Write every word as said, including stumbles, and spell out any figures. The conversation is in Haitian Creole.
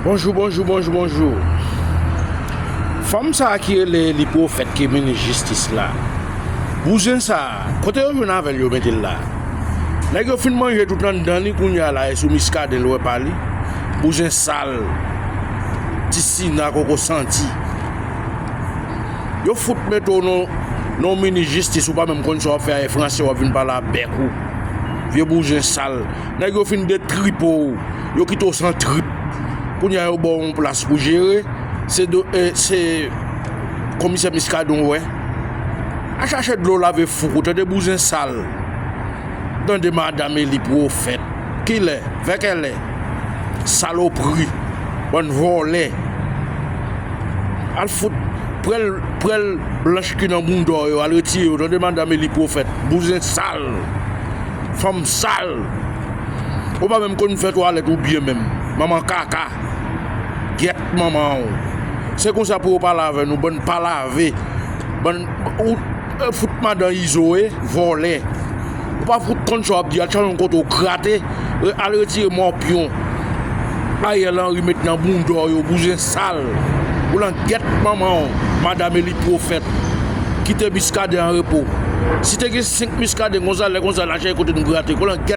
Bonjou, bonjou, bonjou, bonjou. Fanm sa a ki rele li pwofèt ki minis jistis la. Bouzen sa a, kote yo jwenn avè l yo mete l la? Nèg yo fin manje tout anndan li kounye a la, e sou Miskaden l wè pa li. Bouzen sal. Ti sina koko santi. Yo fout mete w nan, nan minis jistis, ou pa menm konn sa w ap fè a, e franse w ap vin pale a bèk ou. Vye bouzen sal. Nèg yo fin detripe w. Yo kite w san trip. Kounye a yo ba w yon plas pou jere. Se do, e, se komisè Miskaden w wè. A chache dlo lave fouk ou, tande bouzen sal. Tande madanm Eli pwofèt. Kilè? Vè kèlè? Salopri. Bann vòlè. Al fout prèl, prèl blanch ki nan bounda w yo, al retire yo. Tande madanm Eli pwofèt. Bouzen sal. Fanm sal. Ou pa menm konn fè twalèt ou byen menm. Manman kaka. Gyèt manman w. Se konsa pou yo pale avè nou, bann pa lave. Bann, ou, e, fout madan Izo e, vòlè. Ou pa fout konn sa w ap di, al chanje yon kote w grate, re-, al retire mòpyon Ariel Henry met nan bounda w yo, bouzen sal. Ou lan gyèt manman w, madanm Eli pwofèt. Kite Miskaden an repo. Si te gen senk Miskaden konsa, lè konsa, l a chèche kote nou grate. Ou lan